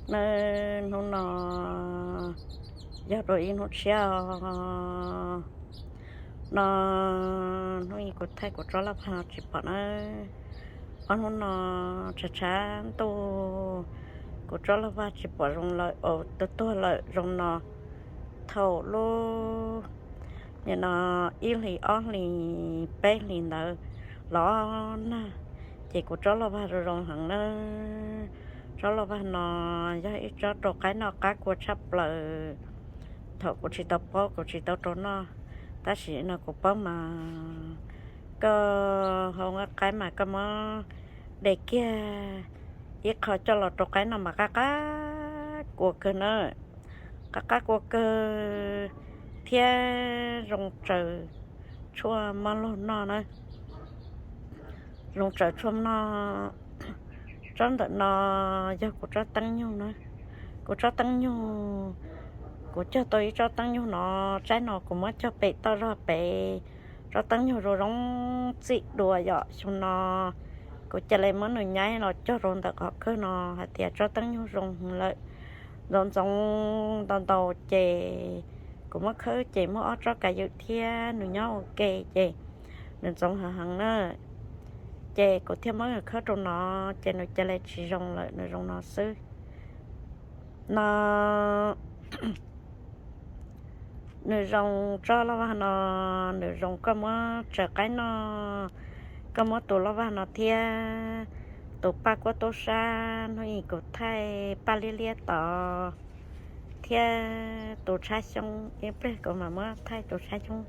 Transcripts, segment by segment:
Nawb, hnub no yog dua ib hnub tshiab os. No hnub ib kuv thaij kuv tsob lauj vag no tsis pom nawb. Ob hnub no tshav tshav ntuj, kuv tsob lauj vag tsis pom zoo lawm, tuag tuag lawm zoo no. Thaum lub nim no ib hlis ob hlis peb hlis ntawd los nag, ces kuv tsob lauj vag zoo zoo heev nawb. Tsob lauj vag no yog ib tsob rau qaib noj qab kua tshaj plaws. Thaum kuv tsis tau paub kuv tsis tau rau noj, tab sis no kuv paub mas koj hau nqaij qaib mas koj muab de kiag ib qho coj los rau qaib noj mas qab qab kua kawg na. Qab qab kua kawg thiab zoo tsaws tshuaj maj laug noj na. Zoo tsaws tshuaj noj. Tsob ntawm no yog kuv tsob teeb nyug na. Kuv tsob teeb nyug, kuv cog tau ib tsob teeb nyug no, tsaib no kuv muab cog pem toj zog pem. Tsob teeb nyug zoo zoo txim dua yom, xyoo no kuv cia li muab nws nyaib los cog rau ntawm qhov kawg no hais tias tsob teeb nyug zoo lawm. Ntxoov ntxoov ntau ntau ces kuv muab khawb ces muaj ob tsob kav ywm thiab nws nyob ua ke ces nws ntxoov heev heev na. Ces kuv thiaj muab nws khawb rau no, ces nws cia li tsis zoo lawm, nws zoo no xwb. No nws zoo, tsob lauj vag no nws zoo koj muab tsaws qaib noj, koj muab tus lauj vag no thiab tus paj kuab tub sab hnub ib kuv thaij paj liab liab tod thiab tus tshab xyoob, ib pliag kuv mam muab thaij tus tshab xyoob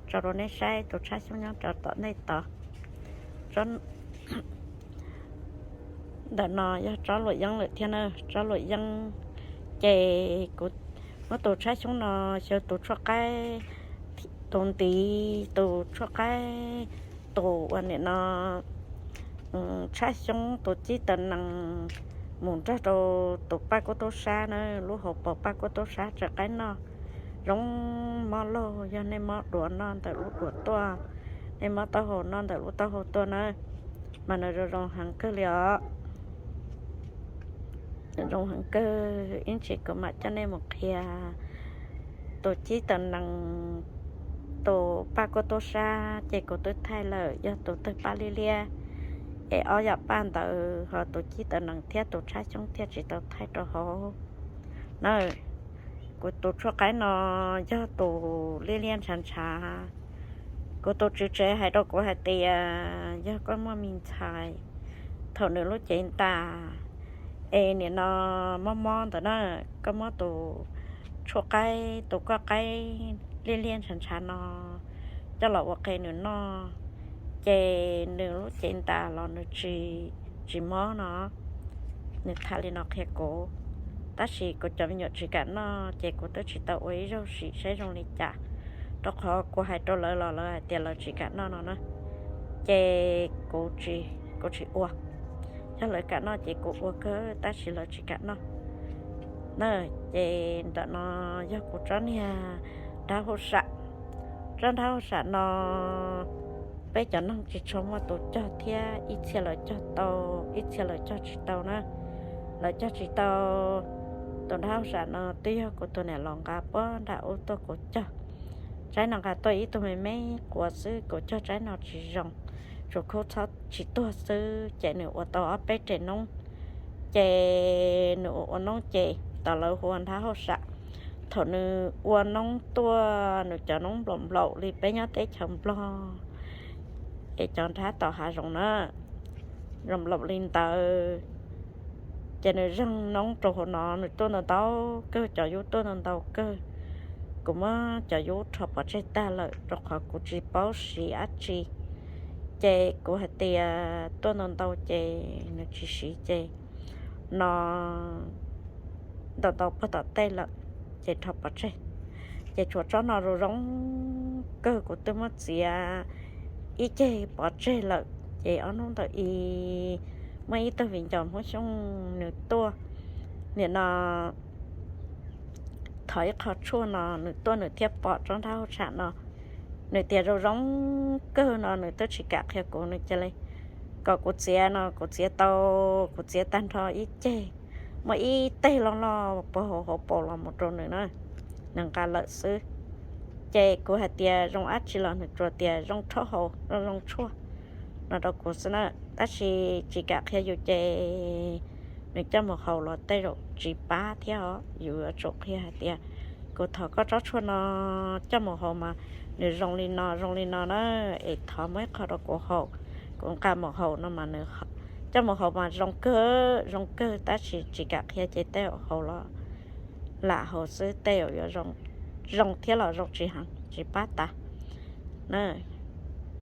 tso rau nej saib, tus tshab xyoob nyob rau tom ntej tod. Ntawm no yog tsob luam yeeb lawm thiab na, tsob luam yeeb. Ces kuv muab tus tshab xyoob no xyaw tus tshuaj qaib, tus ntiv, tus tshuaj qaib, tus ua nim no tshab xyoob, tus cib taws nees mus nrog rau tus paj kuab tub sab na, lub hauv paus paj kuab tub sab tsaws qaib noj zoo mob laug. Yog nej mob duav noj ntawm lub duav tuaj, nej mob taub hau noj ntawm lub taub hau tuaj na, mas nws zoo zoo heev kawg li os. Zoo heev kawg, ib ntsis kuv mam coj nej mus qhia tus cib taws nees, tus paj kuab tub sab ces kuv twb thaij lawm, yog tus tawg paj liab liab. Es ob yam paj ntawd ho tus cib taws nees thiab tus tshab xyoob thiaj tsis tau thaij rau hauv na. Kuv tus tshuaj qaib no yog tus liab liab ntshav ntshav. Kuv tus tswv tsev hais rau kuv hais tias yog koj muaj me ntxhais, thaum nws lub cev ntas es nim no mob mob ntawd na, koj muab tus tshuaj qaib, tus koj qaib liab liab ntshav ntshav no coj los ua qe nws noj, ces nws lub cev ntas los nws tsis, tsis mob no. Nws tham li no qhia kuv, tab sis kuv cov me nyuam tsis kam noj ces kuv twb tsis tau ua ib zaug sim saib zoo li cas, rau qhov kuv hais rau lawv los lawv hais tias lawv tsis kam noj no na. Ces kuv tsis, kuv tsis ua. Yog lawv kam noj ces kuv ua kawg, tab sis lawv tsis kam noj na. Ces ntawm no yog kuv tsob niag nrab hauj sam. Tsob nrab hauj sam no peb cov neeg tsis tshua muaj tus cog thiab, ib txhia lawv cog tau, ib txhia lawv cog tsis tau na. Lawv cog tsis tau. Tus nrab hauj sam no twb yog kuv tus niam laus nqa puag nram ub tuaj kuv cog. Tsaib no nqa tuaj ib tug me me quav xwb, kuv cog tsaib no tsis zoo, tsuas khub txhob tsis tuag xwb, ces nws ua tau ob peb reg noob. Ces nws ua ua noob ces tau lawv hu ua nrab hauj sam. Thaum nws ua noob tuaj nws cov noob nplaum nplaum li peb nyob teb chaws Nplog es cov nrab tau hav zoov na, zoo nplaum li ntawd. Ces nws zeeg noob rau hauv no, nws tuaj ntau ntau kawg, cov yub tuaj ntau ntau kawg. Kuv muab cov yub rho pov tseg tag lawm rau qhov kuv tsis paub siv dab tsi. Ces kuv hais tias tuaj ntau ntau ces nws tsis siv ces no ntau ntau puag tom tej lawm, ces rho pov tseg. Ces tshuav tsob no zoo zoo kawg, kuv twb muab txiav ib ceg pov tseg lawm. Ces ob hnub ntawd i muaj ib tug viv ncaus Hmoob Xyooj nws tuaj, nim no thov ib qho tshuaj no, nws tuaj nws thiaj pom tsob nrab hauj sam no. Nws tias zoo zoo kawg no nws twb tsis kam qhia kuv, nws cia li kom kuv txiav no, kuv txiav tau, kuv txiav tag nrho ib ceg, muaj ib teg loj loj puag hauv hauv paus los mus rau nws na, nws nqa lawm xwb. Ces kuv hais tias zoo dab tsi los nws tsuas tias zoo rhaub haus, zoo zoo tshuaj no rau kuv xwb na. Tab sis tsis kam qhia yus ces nws coj mus haus los tej zaum tsis pab thiab os. Yus yuav tsum qhia hais tias kuv thov koj tsob tshuaj no coj mus haus mas nws zoo li no zoo li no na, es thov muab ib qho rau kuv haus, kuv nqa mus haus no mas nws coj mus haus mas zoo kawg zoo kawg, tab sis tsis kam qhia ces tej zaum haus los lam haus xwb, tej zaum yuav zoo thiab los zoo tsis heev tsis pab tas na.